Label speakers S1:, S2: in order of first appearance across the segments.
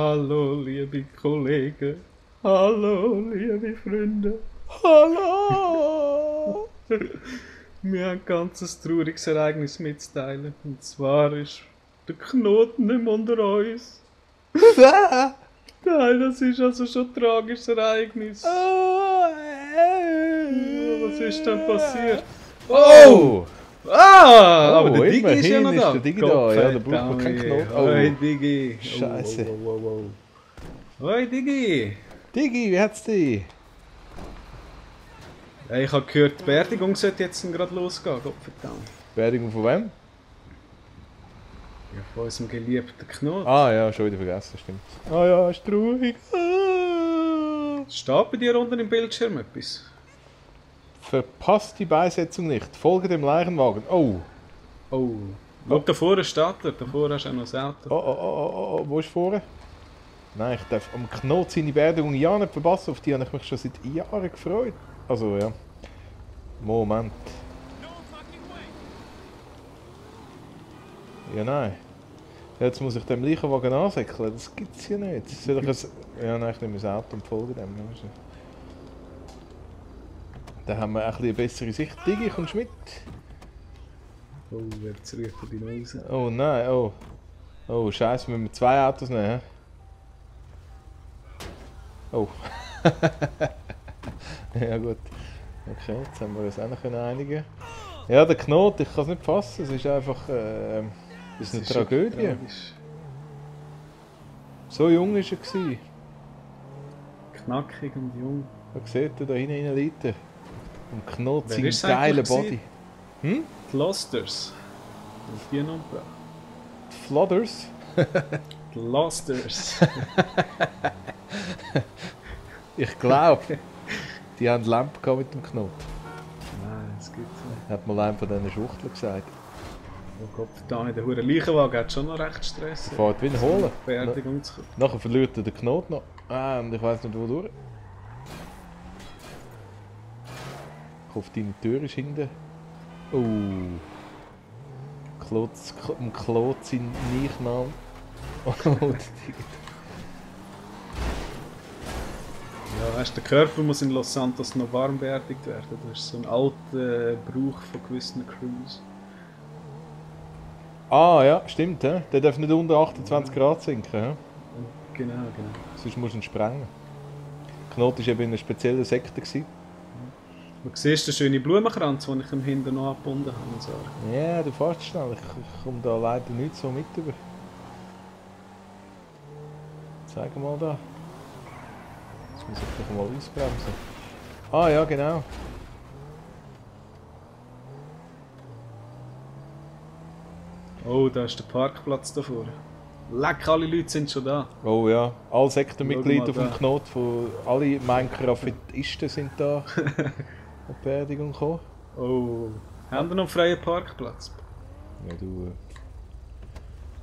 S1: Hallo, liebe Kollegen. Hallo, liebe Freunde. Hallo! Wir haben ein ganz trauriges Ereignis mitzuteilen. Und zwar ist der Knoten nicht mehr unter uns. Nein, das ist also schon ein tragisches Ereignis. Was ist denn passiert?
S2: Oh!
S1: Ah, aber der Digi ist ja
S2: immerhin
S1: noch da.
S2: ist der Digi da. Ja, da braucht man keinen Knoten.
S1: Hoi Digi.
S2: Scheiße.
S1: Hoi Digi.
S2: Digi, wie hat's dich?
S1: Ja, ich habe gehört, die Beerdigung sollte jetzt gerade losgehen. Gottverdammt.
S2: Beerdigung von wem?
S1: Ja, von unserem geliebten Knoten.
S2: Ah ja, schon wieder vergessen, stimmt. Ah ja, ist traurig.
S1: Steht bei dir unten im Bildschirm etwas?
S2: Verpasst die Beisetzung nicht. Folge dem Leichenwagen. Oh.
S1: Oh. Schau, da vorne steht er. Da vorne hast du auch noch das Auto.
S2: Oh, wo ist vorne? Nein, ich darf am Knot seine Beerdigung ja nicht verpassen. Auf die habe ich mich schon seit Jahren gefreut. Also ja. Moment. Ja, nein. Jetzt muss ich dem Leichenwagen ansäckeln. Das gibt's ja nicht. Soll ich es... Ja, nein, ich nehme das Auto und folge dem. Dann haben wir ein bisschen eine bessere Sicht. Digi, kommst du mit?
S1: Oh, jetzt riecht er die Nase.
S2: Oh nein, oh. Oh, scheiße, müssen wir zwei Autos nehmen. Oh. Ja gut. Okay, jetzt haben wir uns auch noch einigen. Ja, der Knot, ich kann es nicht fassen. Es ist einfach... es ist eine Tragödie.
S1: Tragisch.
S2: So jung war er. Gewesen.
S1: Knackig und jung.
S2: Da seht ihr, da hinten liegt er. Und Knot
S1: Wer
S2: seinen
S1: ist
S2: geilen
S1: eigentlich
S2: Body. Hm?
S1: Die Losters. Auf die Nummer.
S2: Die Flooders.
S1: Die Losters.
S2: Ich glaube, die haben Lampe gehabt mit dem Knot.
S1: Nein, das gibt's nicht.
S2: Hat mal einer von diesen Schwuchteln gesagt.
S1: Oh Gott, da der hure Leichenwagen hat schon noch recht Stress.
S2: Er fährt wieder holen.
S1: Beerdigung zu kommen.
S2: Nachher verliert er den Knot noch. Ah, und ich weiss nicht wodurch. Ich hoffe, deine Tür ist hinten. Oh. Klot sein Leichnam.
S1: Ja, weißt, der Körper muss in Los Santos noch warm beerdigt werden. Das ist so ein alter Brauch von gewissen Crews.
S2: Ah ja, stimmt. He? Der darf nicht unter 28 Grad sinken. He?
S1: Genau.
S2: Sonst musst du ihn sprengen. Knot war eben in einer speziellen Sekte. Gewesen.
S1: Du siehst den schönen Blumenkranz, den ich ihm hinten noch abgebunden habe. So.
S2: Ja, du fährst schnell. Ich komme da leider nicht so mit über. Zeig mal da. Jetzt muss ich doch mal ausbremsen. Ah ja, genau.
S1: Oh, da ist der Parkplatz da vorne. Leck, alle Leute sind schon da.
S2: Oh ja, alle Sektenmitglieder
S1: Schau
S2: vom
S1: mal da.
S2: Knot, alle Minecraftisten sind da an die Beerdigung gekommen.
S1: Oh, haben wir noch einen freien Parkplatz?
S2: Ja, du...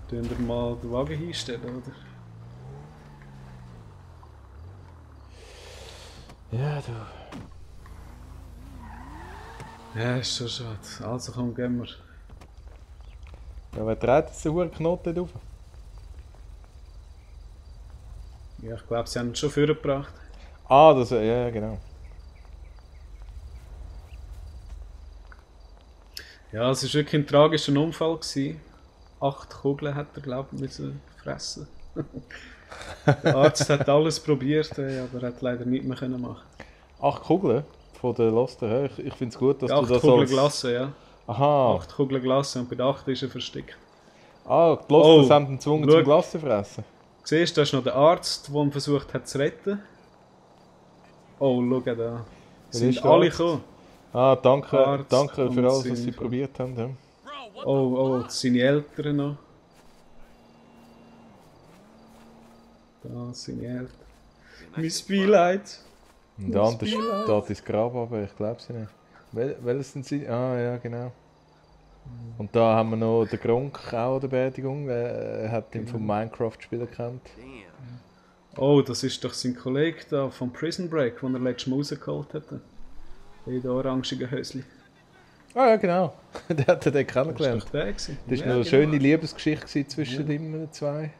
S1: Tun wir mal den Wagen hinstellen, oder?
S2: Ja, du...
S1: Ja, ist schon schade. Also komm, gehen wir.
S2: Ja, wer dreht jetzt den hohen Knot dort rauf?
S1: Ja, ich glaube, sie haben ihn schon vorgebracht.
S2: Ah, das... Ja, genau.
S1: Ja, es war wirklich ein tragischer Unfall gewesen. 8 Kugeln hat er, glaube ich, müssen fressen. Der Arzt hat alles probiert, aber er hat leider nichts mehr können machen.
S2: 8 Kugeln von der Laster. Ich finde es gut, dass du
S1: 8
S2: das
S1: Kugeln
S2: als...
S1: Glasse, ja.
S2: Aha.
S1: 8 Kugeln Glasse und bei der 8 ist er versteckt.
S2: Ah, die Laster
S1: Oh,
S2: haben ihn gezwungen
S1: schau.
S2: zum Glas zu fressen.
S1: Siehst du, da ist noch der Arzt, der ihn versucht hat zu retten. Oh, schau da.
S2: Wer
S1: Sind
S2: ist der
S1: alle
S2: Arzt?
S1: gekommen.
S2: Ah, danke,
S1: Arzt
S2: danke für
S1: und
S2: alles, was sie
S1: seine-
S2: probiert haben. Ja.
S1: Oh, seine Eltern noch. Da, seine Eltern. Mein Beileid.
S2: Und der andere steht ins Grab, aber ich glaube sie nicht. Welches sind sie? Ah, ja, genau. Und da haben wir noch den Gronk auch an der Beerdigung. Er hat ihn vom Minecraft-Spielen gekannt.
S1: Oh, das ist doch sein Kollege da vom Prison Break, den er letztes Mal rausgeholt hat. In der orangigen Hösli.
S2: Ah, ja, genau. Der hat den
S1: Das war
S2: kennengelernt.
S1: doch der gewesen.
S2: Das war
S1: Ja,
S2: noch eine
S1: genau.
S2: schöne Liebesgeschichte zwischen den zwei.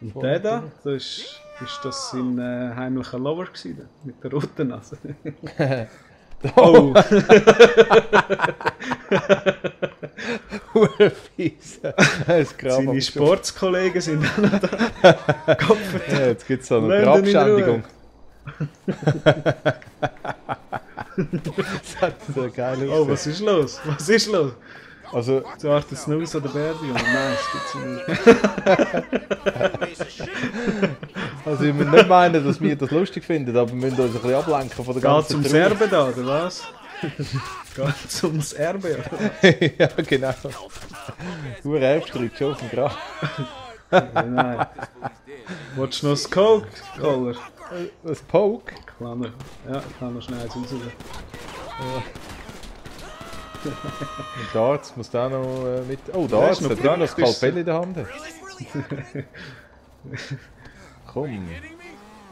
S1: Und der da, ist das sein heimlicher Lover gewesen, mit der roten Nase.
S2: Oh! Fies.
S1: Seine Sportskollegen sind auch noch da.
S2: Ja, jetzt gibt es so eine Grabschändigung. Das hat so geil
S1: Oh, was ist los? Was ist los?
S2: Also,
S1: So hart der Snooze oder Beerdigung? Nein, das gibt's nicht.
S2: also ich will nicht meinen, dass wir das lustig finden, aber wir müssen uns ein bisschen ablenken von der ganzen
S1: Geht's ums
S2: Trauer.
S1: Erbe da, oder was? Geht's ums Erbe, oder was?
S2: Ja, genau. Nur Erbstreit schon auf dem Grab.
S1: Nein. Willst du noch das Coke, Koller?
S2: Das Poke?
S1: Ich kann noch schnell eins raus.
S2: Und Darts muss da noch mit... Oh,
S1: Ja,
S2: Darts
S1: ist noch
S2: hat immer noch das
S1: praktisch.
S2: Skalpell in der Hand. Komm,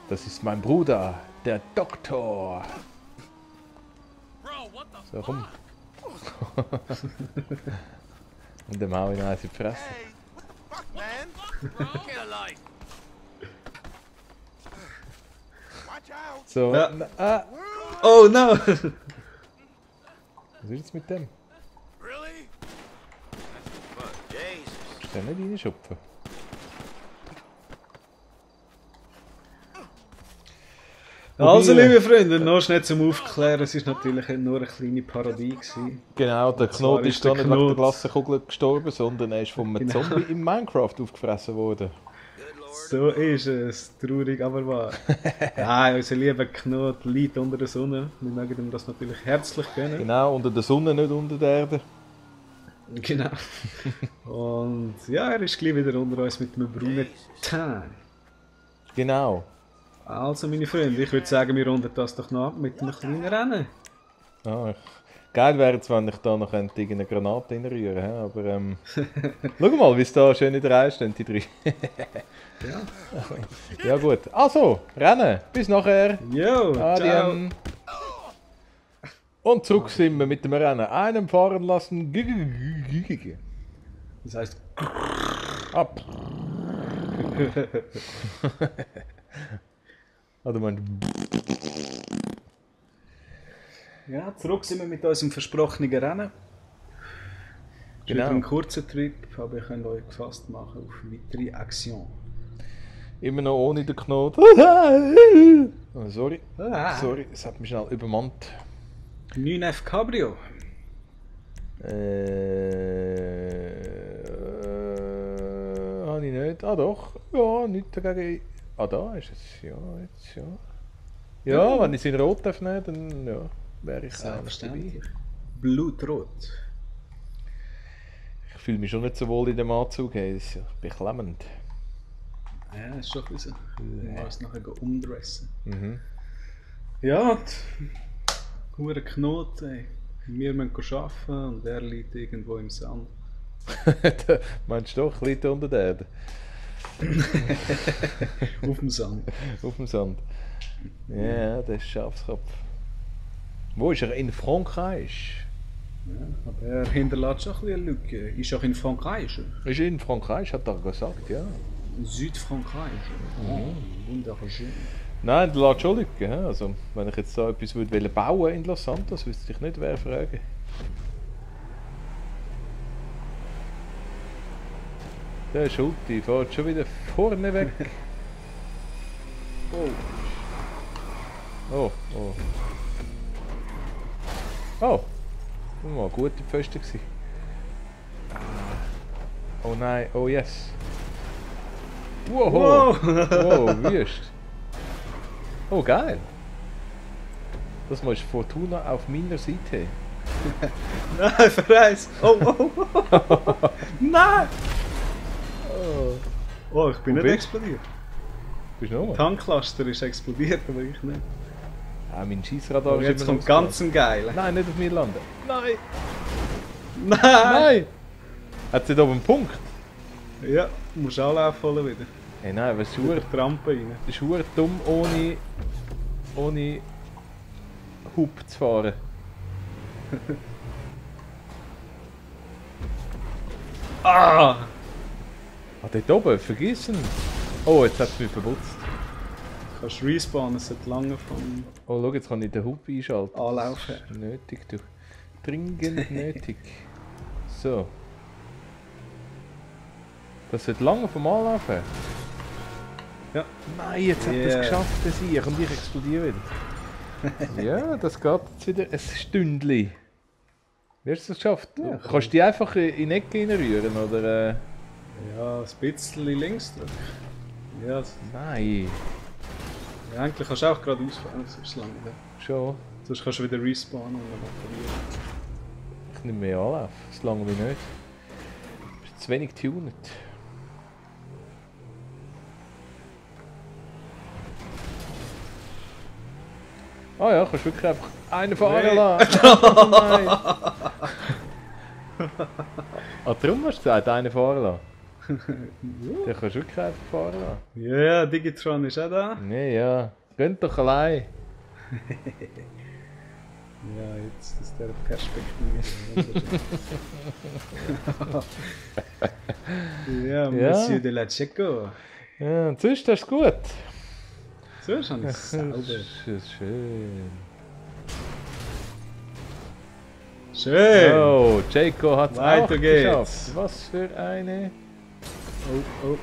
S2: das ist mein Bruder, der Doktor. So, komm. Und dem hau ich noch eins in die Fresse. So,
S1: Ja.
S2: ah,
S1: Oh no!
S2: was ist jetzt mit dem? Ist der nicht reinschupfen?
S1: Also,
S2: Wobei,
S1: liebe Freunde, noch schnell zum Aufklären, es war natürlich nur eine kleine Parodie gewesen.
S2: Genau, der
S1: zwar
S2: Knot
S1: ist
S2: ist da
S1: der
S2: nicht wegen der
S1: Knot-
S2: Glassenkugel gestorben, sondern er ist von einem
S1: Genau.
S2: Zombie in Minecraft aufgefressen worden.
S1: So ist es, traurig aber wahr. Nein, unser lieber Knot liegt unter der Sonne. Wir mögen ihm das natürlich herzlich gönnen.
S2: Genau, unter der Sonne, nicht unter der Erde.
S1: Genau. Und ja, er ist gleich wieder unter uns mit einem braunen Teint.
S2: Genau.
S1: Also, meine Freunde, ich würde sagen, wir runden das doch noch ab mit einem kleinen Rennen.
S2: Ah, geil wäre es, wenn ich da noch irgendeine Granate reinrühren könnte, aber schau mal, wie es da schön in der Reihe stehen, die drei.
S1: Ja.
S2: Ja gut, also, rennen, bis nachher.
S1: Jo, ciao.
S2: Adien. Und zurück sind wir mit dem Rennen. Einen fahren lassen.
S1: Das heisst,
S2: Ab. Ah, du meinst...
S1: ja, zurück sind wir mit unserem versprochenen Rennen. Es ist
S2: Genau.
S1: wieder ein kurzer Trip, aber ihr könnt euch gefasst machen auf weitere Aktion.
S2: Immer noch ohne den Knot. Oh, sorry. Sorry, es hat mich schnell übermannt.
S1: 9F Cabrio.
S2: Habe ich nicht. Ah doch. Ja, nicht dagegen. Ah, da ist es. Ja, jetzt ja. Ja, wenn ich es in Rot darf nehmen, dann ja, wäre ich auch dabei.
S1: Selbstverständlich. Blutrot.
S2: Ich fühle mich schon nicht so wohl in dem Anzug. Hey, das ist ja beklemmend.
S1: Ja, ist schon ein bisschen. Ich muss nachher umdressen.
S2: Mhm.
S1: Ja, hure Knot, ey. Wir müssen arbeiten und er liegt irgendwo im Sand.
S2: Meinst du doch, liegt unter der Erde?
S1: Auf dem Sand.
S2: Auf dem Sand. Ja, das ist Schafskopf. Wo ist er? In Frankreich?
S1: Ja, aber er hinterlässt schon ein bisschen eine Lücke. Ist auch in Frankreich.
S2: Ist er in Frankreich, hat er gesagt, ja.
S1: Südfrankreich. Oh, wunderschön.
S2: Nein, der lässt schon Lücken. hä? Also, wenn ich jetzt da etwas würde bauen in Los Santos, wüsste ich nicht, wer fragen. Der Schutti fährt schon wieder vorne weg. Oh. Oh, oh. Oh. Das war eine gute Pfosten gewesen. Oh nein, oh yes. Wow, wow, wüst. Oh geil. Das mal ist Fortuna auf meiner Seite.
S1: Nein, verreis! Oh, oh, oh! Nein! Oh, ich bin
S2: Wo
S1: nicht
S2: bist
S1: explodiert.
S2: Bist du noch mal?
S1: Tanklaster ist explodiert, aber ich nicht.
S2: Ah, mein Schießradar
S1: Aber
S2: ist
S1: jetzt
S2: immer
S1: kommt
S2: noch
S1: ganz ein Geiler.
S2: Nein, nicht auf mir landen. Nein!
S1: Nein!
S2: Nein! Hat sie da oben einen Punkt?
S1: Ja, du musst anlaufen holen wieder.
S2: Hey, nein, was ist
S1: Über
S2: verdammt
S1: die Rampe rein.
S2: dumm ohne Hub zu fahren.
S1: Ah!
S2: Ah, dort oben, vergissen! Oh, jetzt hat es mich verputzt.
S1: Du kannst respawnen, es sollte lange vom
S2: Oh, schau, jetzt kann ich den Hub einschalten.
S1: Anlauf her.
S2: Das ist nötig, du. Dringend nötig. So. Das wird lange vom Anlauf her.
S1: Ja.
S2: Nein, jetzt hat er es geschafft, das ich. Und ich explodiere wieder. Ja, das geht jetzt wieder ein Stündchen. Wie hast du es geschafft?
S1: Ja,
S2: Kannst du die einfach in die Ecke reinrühren, oder?
S1: Ja, ein bisschen links drücken. Ja,
S2: Nein.
S1: ja, eigentlich kannst du auch gerade ausfahren, das ist lange. Ja.
S2: Schon.
S1: Sonst kannst du wieder respawnen und dann probieren.
S2: Ich nehme mehr Anlauf. Das lange wie nicht. Du bist zu wenig tuned. Ah ja, kannst wirklich einfach einen fahren lassen. Nein. Ah, darum hast du gesagt, einen fahren lassen. Den kannst du wirklich einfach fahren lassen.
S1: Ja, Digitron ist auch da.
S2: Nee, ja. Geht doch allein.
S1: Ja, jetzt aus dieser Perspektive. Ja, Monsieur de la Checo.
S2: Ja, und sonst ist es gut.
S1: So ist es sauber.
S2: Das ist schön.
S1: Schön!
S2: Oh, Jaco hat es auch
S1: Weiter geht's.
S2: geschafft. Was für eine...
S1: Oh, oh.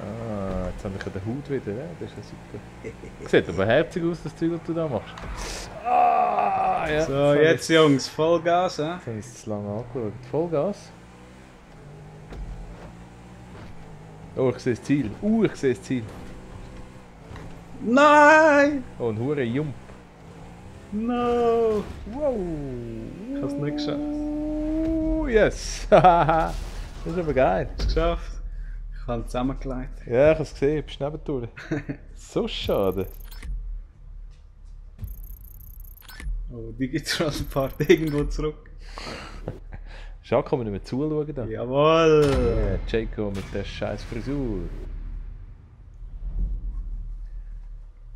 S2: Ah, jetzt habe ich ja den Hut wieder, ja? Das ist ja super. Sieht aber herzig aus, das Zeug, was du da machst. Ah, ja.
S1: So, jetzt Jungs, Vollgas, hä?
S2: Jetzt habe ich es zu lange angeschaut. Vollgas. Oh, ich sehe das Ziel. Ich sehe das Ziel.
S1: Nein!
S2: Oh, ein hure Jump.
S1: No!
S2: Wow.
S1: Ich hab's nicht geschafft.
S2: Yes. Das ist aber geil.
S1: Hast du geschafft? Ich habe zusammengelegt.
S2: Ja, ich habe es gesehen. Bist nebendurch. So schade.
S1: Oh, Digitron fährt irgendwo zurück.
S2: Schade, kann man nicht mehr zuschauen da.
S1: Jawohl!
S2: Ja, Jaco mit der scheiß Frisur.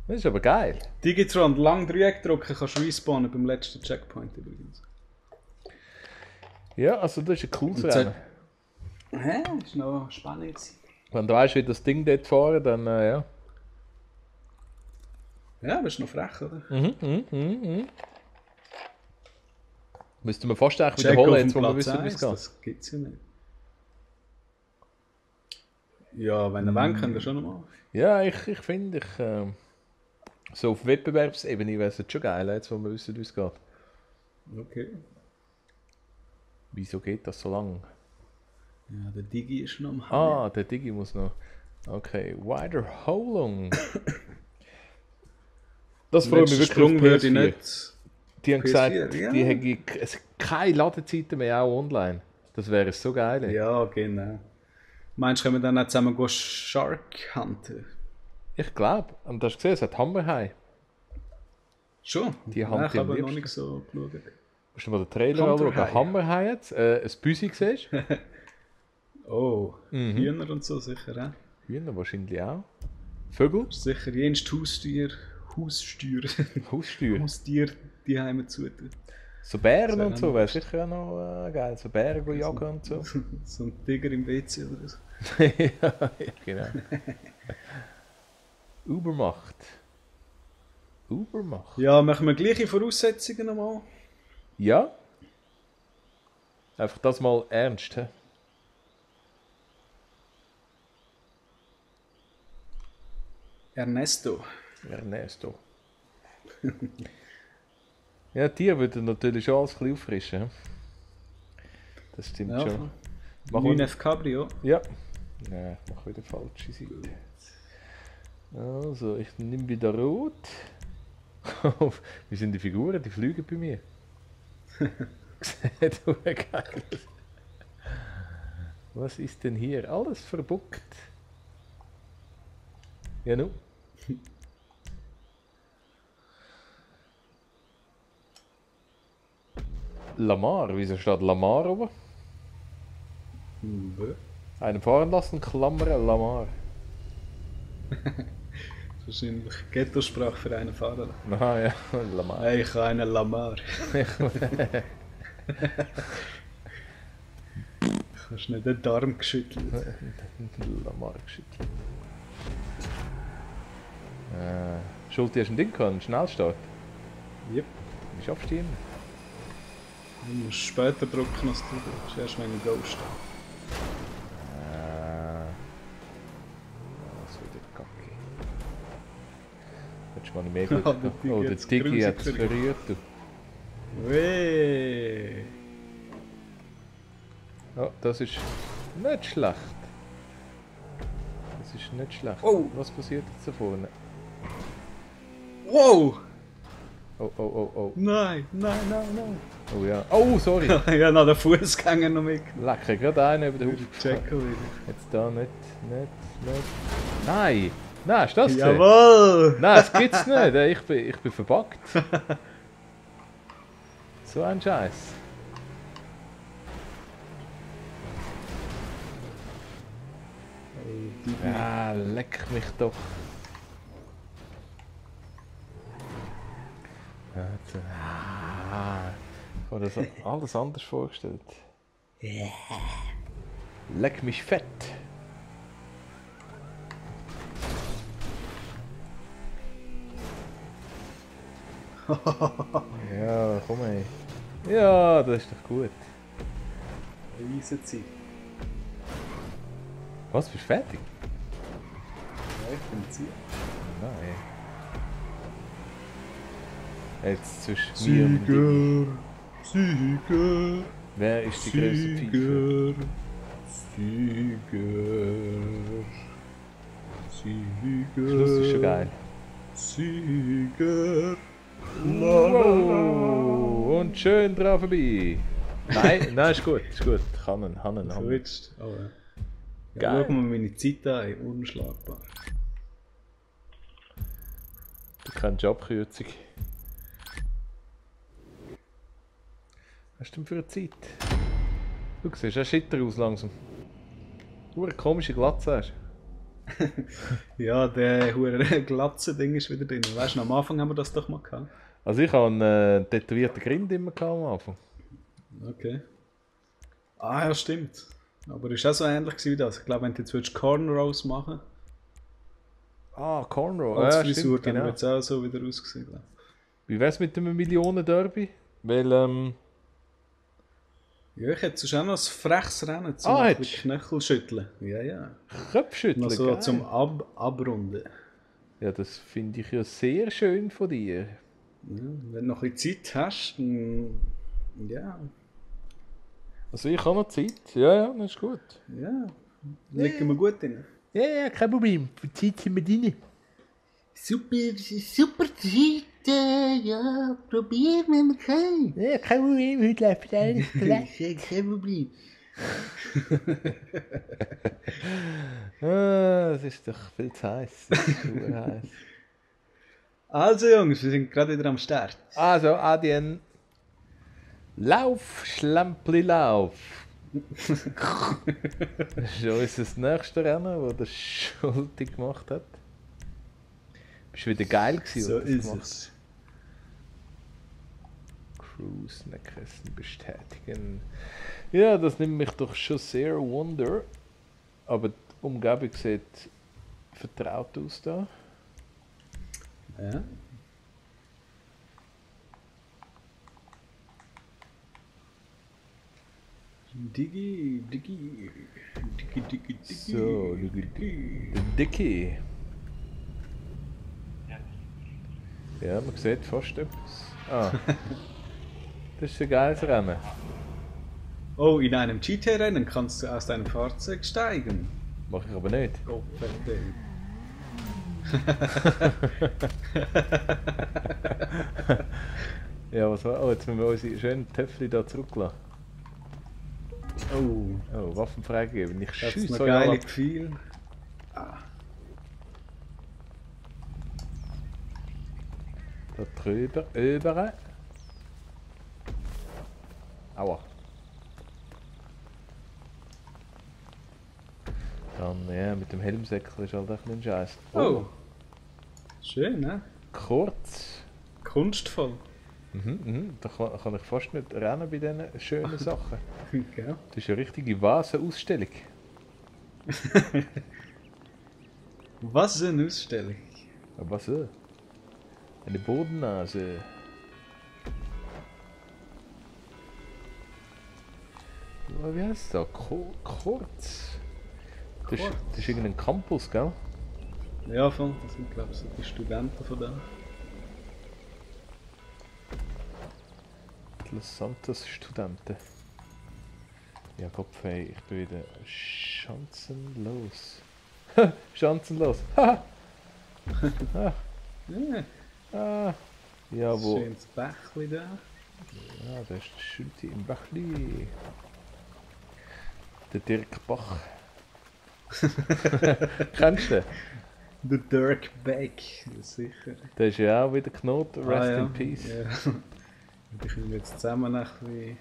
S2: Das ist aber geil.
S1: Digitron, lang Dreieck drücken, kannst du respawnen beim letzten Checkpoint übrigens.
S2: Ja, also das ist ein cooles
S1: Und
S2: Rennen.
S1: Hä? Das war noch spannend.
S2: Wenn du weißt, wie das Ding dort fahren, dann ja.
S1: Ja, das ist noch frech, oder?
S2: Müsste man fast eigentlich
S1: Check
S2: wiederholen,
S1: auf
S2: jetzt wo wir
S1: Platz
S2: wissen, wie es
S1: 1,
S2: geht.
S1: das gibt's ja nicht. Ja, wenn ihr wollt, könnt ihr schon nochmal.
S2: Ja, ich finde, so auf Wettbewerbsebene wäre es jetzt schon geil, jetzt wo wir wissen, wie es geht.
S1: Okay.
S2: Wieso geht das so lang?
S1: Ja, der Digi ist noch am
S2: Ah, der Digi muss noch. Okay, Wiederholung. Das freut mich wirklich
S1: Sprung
S2: auf
S1: würde ich
S2: PS4.
S1: nicht.
S2: Die haben
S1: PS4,
S2: gesagt,
S1: ja.
S2: die haben keine Ladezeiten mehr auch online. Das wäre so geil.
S1: Ja, genau. Meinst du, können wir dann auch zusammen gehen Shark hunten?
S2: Ich glaube. Und du hast gesehen, es hat Hammerhai.
S1: Schon?
S2: Die
S1: ja,
S2: Hand
S1: ich habe
S2: am
S1: noch
S2: liebsten.
S1: nicht so geschaut.
S2: Musst du mal den Trailer anschauen?
S1: Hammerhai.
S2: Hammerhai jetzt. Ein Büsi siehst du?
S1: Oh, Hühner und so sicher, hä?
S2: Hühner wahrscheinlich auch. Vögel.
S1: Sicher jenst Haustier,
S2: Haussteuer.
S1: Haustier die Heime zutun.
S2: So Bären
S1: Das
S2: und
S1: wär
S2: so
S1: noch
S2: wäre sicher auch noch geil. So Bären go jagen und so.
S1: So ein Tiger im WC oder so.
S2: Ja, genau. Übermacht. Übermacht.
S1: Ja, machen wir gleiche Voraussetzungen nochmal.
S2: Ja. Einfach das mal ernst. He?
S1: Ernesto.
S2: Ernesto. Ja, Tiere würden natürlich schon alles ein bisschen auffrischen. he? Das stimmt
S1: Ja,
S2: schon. Machen wir-
S1: 9F Cabrio.
S2: Ja. Nein, ich mache wieder falsche Seite. Also, ich nehme wieder rot. Wie sind die Figuren? Die fliegen bei mir. Sieht auch geil aus. Was ist denn hier? Alles verbuckt. Ja, nu. Lamar, wieso steht Lamar oben? Einen fahren lassen, Klammern, Lamar.
S1: Wahrscheinlich Ghetto-Sprache für einen Fahrer.
S2: Aha, ja, Lamar.
S1: Hey, ich habe einen Lamar. Du kannst nicht den Darm geschüttelt.
S2: Lamar geschüttelt. Schulti, hast du ein Ding gehabt? Einen Schnellstart?
S1: Yep.
S2: Wie schaffst du ihn?
S1: Du musst später drücken als du drückst. Erst wenn ich Go stehe.
S2: Das ist wieder kacke. Hättest du mal mehr Glück
S1: Oh,
S2: gehabt.
S1: der
S2: Oh, der
S1: hat's
S2: Digi hat es
S1: grusig
S2: verrührt. Du.
S1: Weh!
S2: Oh, das ist nicht schlecht. Das ist nicht schlecht.
S1: Oh.
S2: Was passiert jetzt da vorne?
S1: Wow!
S2: Oh, oh, oh, oh.
S1: Nein, nein, nein, nein.
S2: Oh ja. Oh, sorry.
S1: Ja, nach den Fußgänger noch mit.
S2: Lecker, gerade einen über den Haufen.
S1: Checken wieder.
S2: Jetzt da nicht. Nein! Nein, hast du das gesehen?
S1: Jawohl!
S2: Nein, das gibt's nicht. Ich bin verbuggt. So ein Scheiß. Ja, leck mich doch. Ich habe das alles anders vorgestellt. Leck mich fett. Ja, komm ey. Ja, das ist doch gut.
S1: Riesenzeit.
S2: Was, bist du fertig?
S1: Ja, ich bin Ziel.
S2: Nein. Jetzt zwischen mir und dir.
S1: Sieger!
S2: Wer ist die größte Pfeife?
S1: Sieger!
S2: Schluss ist schon geil.
S1: Sieger!
S2: Oh, und schön drauf vorbei. Nein, ist gut, ist gut. Hannen.
S1: Switcht. Oh, ja.
S2: Geil.
S1: Schau mal meine Zeit an, unschlagbar.
S2: Du kennst Abkürzung. Was hast du denn für eine Zeit? Du siehst auch schitter aus langsam. Du eine komische Glatze hast.
S1: Ja, der hure Glatze-Ding ist wieder drin. Weißt du, am Anfang haben wir das doch mal gehabt.
S2: Also ich habe einen tätowierten Grind immer gehabt am Anfang.
S1: Okay. Ah ja, stimmt. Aber ist auch so ähnlich gewesen wie das. Ich glaube, wenn du jetzt willst Cornrows machen
S2: Ah, Cornrow.
S1: als
S2: Ja,
S1: Frisur,
S2: stimmt,
S1: dann
S2: genau.
S1: wird es auch so wieder aussehen. Glaub ich.
S2: Wie wär's mit einem Millionen-Derby? Weil,
S1: Ja, ich hätte sonst auch noch ein freches Rennen zum
S2: hättest du?
S1: Knöchel schütteln. Ja, ja.
S2: Köpfschütteln,
S1: Noch so
S2: geil.
S1: zum Abrunden.
S2: Ja, das finde ich ja sehr schön von dir.
S1: Ja, wenn du noch ein bisschen Zeit hast, dann... Ja,
S2: Also ich habe noch Zeit. Ja, das ist gut.
S1: ja. Legen wir gut drin.
S2: Ja, kein Problem. Für die Zeit sind wir drin.
S3: Super Zeit, ja, probieren wenn wir können.
S2: Ja, kein Problem. Heute läuft alles
S3: Kein Problem.
S2: Das ist doch viel zu heiß. Das ist super heiß.
S1: Also Jungs, wir sind gerade wieder am Start.
S2: Also, Adien. Lauf, Schlampli, lauf. Das ist unser nächstes Rennen, das der Schulte gemacht hat. Bist wieder geil gewesen,
S1: So
S2: was du
S1: ist
S2: gemacht
S1: es.
S2: Cruise Necklace bestätigen. Ja, das nimmt mich doch schon sehr wunder. Aber die Umgebung sieht vertraut aus da.
S1: Ja. Diggi.
S2: So, der Dickie. Ja, man sieht fast etwas. Ah. Das ist ein geiles Rennen.
S1: Oh, in einem GT-Rennen kannst du aus deinem Fahrzeug steigen.
S2: Mach ich aber nicht.
S1: Oh, verdammt.
S2: Ja, was war? Oh, jetzt müssen wir unsere schönen Töpfchen da zurücklassen.
S1: Oh,
S2: Oh, Waffen freigeben. Ich
S1: das ist
S2: schieße
S1: ein
S2: euch alle
S1: geiles
S2: ab.
S1: Gefühl.
S2: Da drüber, über. Aua. Dann, ja, mit dem Helmsäckchen ist halt echt ein Scheiß.
S1: Oh. Schön, ne?
S2: Kurz.
S1: Kunstvoll.
S2: Da kann ich fast nicht rennen bei diesen schönen Sachen.
S1: Gell?
S2: Das ist eine richtige Vasenausstellung.
S1: Was eine Ausstellung.
S2: Was so? Eine Bodennase. Wie heißt das? Kurz. Das ist irgendein Campus, gell?
S1: Ja, voll. Das sind, glaube ich, so die Studenten von dem.
S2: Los Santos Studenten. Ja, Kopf, hey, ich bin wieder chancenlos. Chancenlos. Haha.
S1: Ja,
S2: Ja, wo?
S1: schönes Bächli da.
S2: Ja, da ist der Schulte im Bächli. Der Dirk Bach. Kennst du den?
S1: Der Dirk Beck, sicher.
S2: Der ist ja auch wieder Knoten. Rest in Peace.
S1: Ja. Die können jetzt zusammen ein bisschen...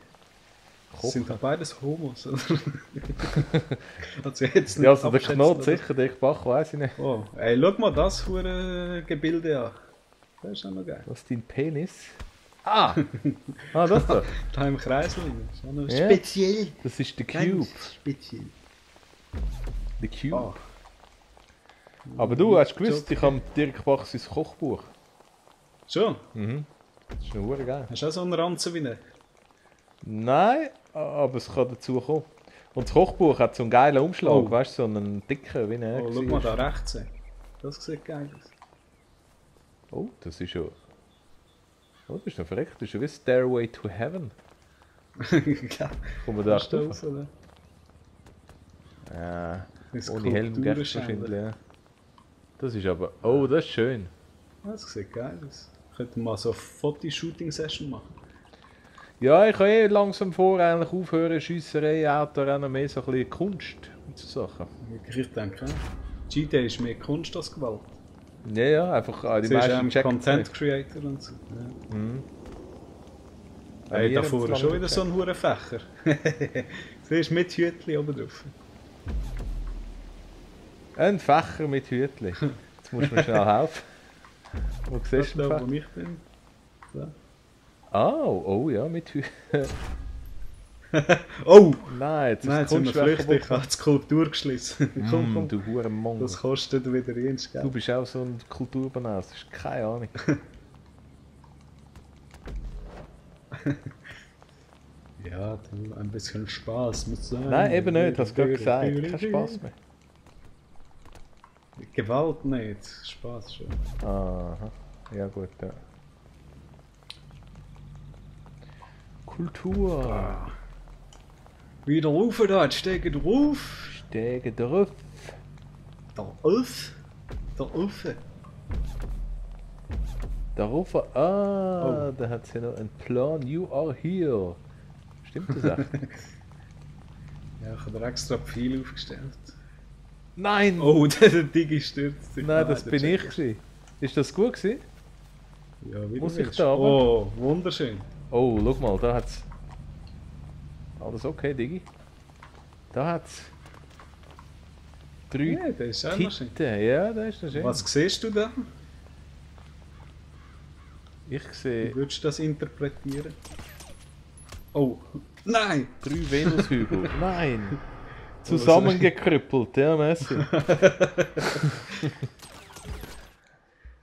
S2: Kochen.
S1: Sind doch beides Homos, oder? Also jetzt
S2: Ja, also der
S1: abschätzen,
S2: Knot
S1: oder?
S2: sicher, Dirk Bach weiß ich nicht.
S1: Oh, ey, schau mal das für ein Gebilde an. Das ist auch noch geil.
S2: Was ist dein Penis? Ah! Das da.
S1: Da im Kreisel. Das ist auch noch
S2: Ja.
S3: Speziell.
S2: Das ist der Cube.
S3: Ganz speziell.
S2: Der Cube.
S1: Ah.
S2: Aber du hast gewusst, ich habe Dirk Bach sein Kochbuch.
S1: Schon?
S2: Das ist noch geil.
S1: Hast du auch so einen Ranzen wie nicht?
S2: Nein, aber es kann dazu kommen. Und das Kochbuch hat so einen geilen Umschlag,
S1: Oh.
S2: weißt du, so einen dicken, wie er
S1: Oh, schau mal da rechts. Das sieht geil aus.
S2: Oh, das ist ja... Oh, das ist noch verreckt, das ist ja wie Stairway to Heaven.
S1: Ja,
S2: Kommen wir da
S1: hast du
S2: drauf?
S1: raus, oder?
S2: Ja,
S1: Das
S2: ohne Helm geht
S1: Kulturen
S2: es wahrscheinlich,
S1: scheinbar.
S2: ja. Das ist aber... Oh, das ist schön.
S1: Das sieht geil aus. Könnten wir mal so eine Fotoshooting-Session machen.
S2: Ja, ich kann eh langsam vor eigentlich aufhören, Schiesserei, Autorennen, mehr so ein bisschen Kunst und so Sachen.
S1: Ich denke, ja. GD ist mehr Kunst als Gewalt.
S2: Ja, einfach die
S1: Sie ist
S2: meisten checken
S1: Content Creator und so. Ja. Hey,
S2: Wir
S1: da
S2: haben
S1: vorne
S2: es
S1: schon
S2: lange
S1: wieder so ein hoher Fächer. Siehst du, mit Hütchen oben drauf.
S2: Ein Fächer mit Hütli. Jetzt musst du mir schnell helfen. Wo
S1: Das
S2: siehst du den
S1: da,
S2: Fächer?
S1: wo ich bin. So.
S2: Oh ja, mit Hütli.
S1: Oh!
S2: Nein, jetzt
S1: Nein,
S2: ist
S1: jetzt sind wir
S2: Kunstwerk
S1: flüchtig. Ich
S2: kaputt.
S1: habe die Skulptur geschlossen. Komm, komm.
S2: Du Hurenmong.
S1: Das kostet wieder Dienst,
S2: Du
S1: gell?
S2: bist auch so ein Kulturbanause, das ist keine Ahnung.
S1: Ja, dann ein bisschen Spaß muss sein.
S2: Nein, eben nicht, hast du gerade gesagt. Kein Spaß mehr.
S1: Gewalt nicht, Spaß schon.
S2: Aha, ja gut, ja. Kultur.
S1: Wieder rauf da, jetzt steigen drauf.
S2: Stege drauf.
S1: Da auf. Da auf.
S2: Darauf, da hat sie noch einen Plan. You are here. Stimmt das echt?
S1: Ja, ich habe extra Pfeil aufgestellt.
S2: Nein!
S1: Oh, der Digi stürzt sich.
S2: Nein, das
S1: der
S2: bin ich
S1: Checker.
S2: gewesen. Ist das gut gewesen?
S1: Ja, wie
S2: Muss
S1: du
S2: ich
S1: willst.
S2: da runter?
S1: Oh, wunderschön.
S2: Oh, schau mal, da hat's... Alles okay, Digi? Da hat's... 3
S1: Ja, der ist auch noch schön.
S2: Titten. Ja, das ist noch schön.
S1: Was siehst du da?
S2: Ich
S1: Wie
S2: sehe
S1: würdest du das interpretieren? Oh, nein!
S2: 3 Venushügel. Nein! Zusammengekrüppelt, ja, Messi.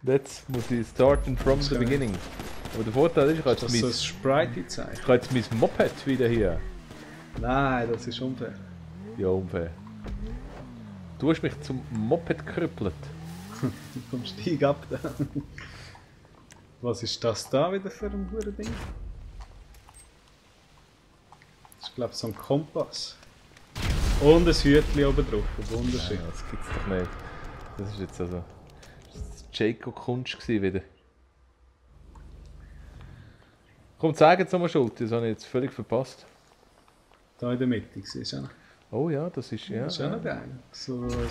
S2: Jetzt muss ich starten from the beginning. Aber der Vorteil ist, ich habe
S1: Das
S2: jetzt
S1: ist so
S2: mein,
S1: ein Sprite-Zeichen.
S2: ich habe jetzt mein Moped wieder hier.
S1: Nein, das ist unfair.
S2: Ja, unfair. Du hast mich zum Moped gekrüppelt.
S1: Komm, steig ab da. Was ist das da wieder für ein Ding? Das ist, glaube ich, so ein Kompass. Und ein Hütchen oben drauf. Wunderschön.
S2: Ja, das gibt's doch nicht. Das ist jetzt also... Das war Jaco-Kunst gewesen wieder. Komm, zeig jetzt nochmal Schuld, das habe ich jetzt völlig verpasst.
S1: Da in der Mitte, siehst du auch noch?
S2: Oh ja, das ist... Ja,
S1: Das ist auch noch geil. So ein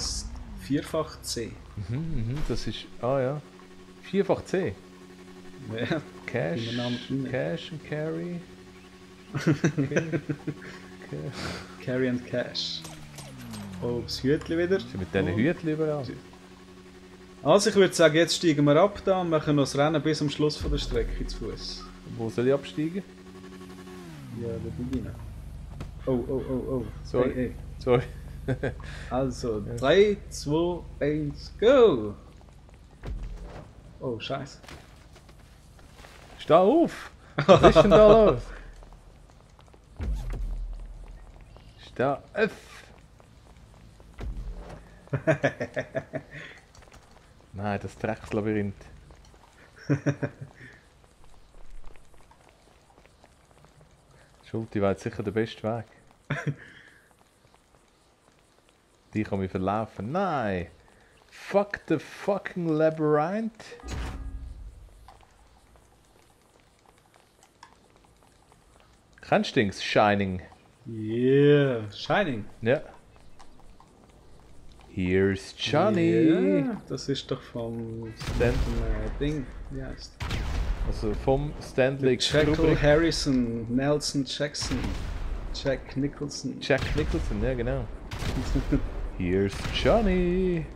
S1: Vierfach C.
S2: das ist... Ah ja. 4-fach C.
S1: Ja,
S2: Cash,
S1: Übernahme rein.
S2: Cash and Carry.
S1: Carry and Cash. Oh, das Hütchen wieder.
S2: Sind mit diesen
S1: Oh.
S2: Hüten überall.
S1: Also ich würde sagen, jetzt steigen wir ab da und machen noch das Rennen bis zum Schluss von der Strecke zu Fuß.
S2: Wo soll ich absteigen?
S1: Ja, da bin ich noch. Oh.
S2: Sorry.
S1: Hey.
S2: Sorry.
S1: Also, 3, 2, 1, go! Oh, scheiße.
S2: Steh auf! Was ist denn da los? Steh auf! Nein, das Dreckslabyrinth. Schulti war jetzt sicher der beste Weg. Die kann mich verlaufen. Nein! Fuck the fucking labyrinth! Kennst du Dings? Shining.
S1: Yeah, Shining.
S2: Ja. Here's Johnny!
S1: Ja, das ist doch vom
S2: Stan
S1: Ding. Wie heißt?
S2: Also vom Stanley
S1: Jekyll
S2: Kubrick.
S1: Harrison, Nelson Jackson, Jack Nicholson.
S2: Jack Nicholson, ja genau. Here's Johnny!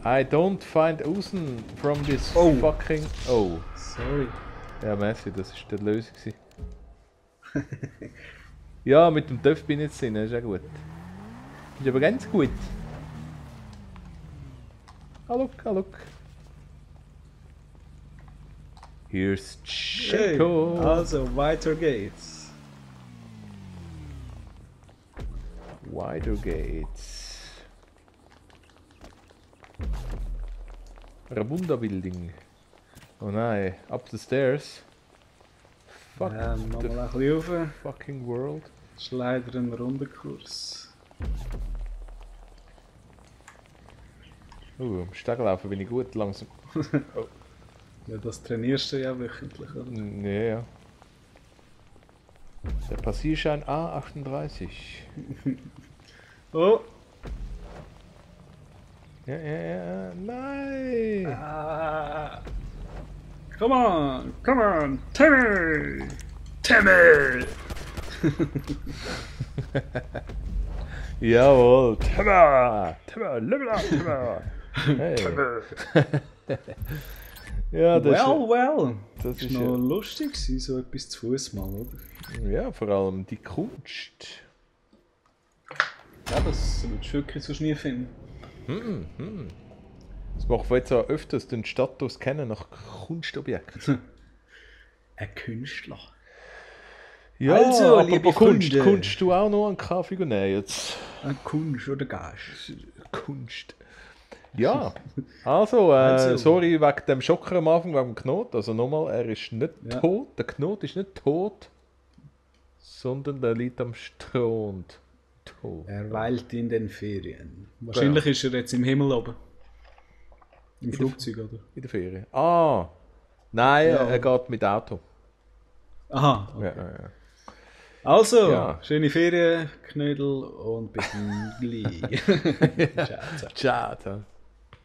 S2: I don't find Usen from this fucking... Oh.
S1: Sorry.
S2: Ja, merci, das war die Lösung. Ja, mit dem Töpf bin ich jetzt drin, ist auch gut. Ist aber ganz gut. Look. Here's
S1: Hey,
S2: Checo.
S1: also, weiter geht's.
S2: Wider Gates. Rabunda Building. Oh nein, up the stairs. Fuck
S1: Noch
S2: the
S1: mal ein bisschen rauf.
S2: fucking world.
S1: Das ist leider ein Rundenkurs.
S2: Am Steglaufen bin ich gut langsam.
S1: Ja, das trainierst du ja wöchentlich, oder?
S2: Ja. Der Passierschein A38.
S1: Oh!
S2: Ja, nein!
S1: Ah. Come on! Timmy! Timmy!
S2: Jawohl! Timmer! Hey. Ja, das
S1: Well!
S2: das
S1: Das
S2: ist
S1: war noch lustig, gewesen, so etwas zu Fuß mal, oder?
S2: ja, vor allem die Kunst.
S1: Ja, das würdest du wirklich sonst nie finden.
S2: Das machen wir jetzt auch öfters, den Status kennen nach Kunstobjekten.
S1: Ein Künstler.
S2: Ja,
S1: Also,
S2: apropos
S1: liebe
S2: Kunst,
S1: Freunde.
S2: Kunst du auch noch einen Kaffee nehmen jetzt?
S1: Ein Kunst oder Gas?
S2: Kunst. Ja, also, sorry wegen dem Schocker am Anfang, wegen dem Knoten. Also nochmal, er ist nicht tot, der Knoten ist nicht tot, sondern der liegt am Strand. Tot.
S1: Er weilt in den Ferien. Wahrscheinlich ist er jetzt im Himmel oben. Im Flugzeug, oder?
S2: In der Ferien. Ah, nein,
S1: Ja.
S2: er geht mit Auto.
S1: Aha. Okay.
S2: Ja.
S1: Also,
S2: Ja.
S1: schöne Ferien, Knödel und bis gleich. Ciao.
S2: Ciao.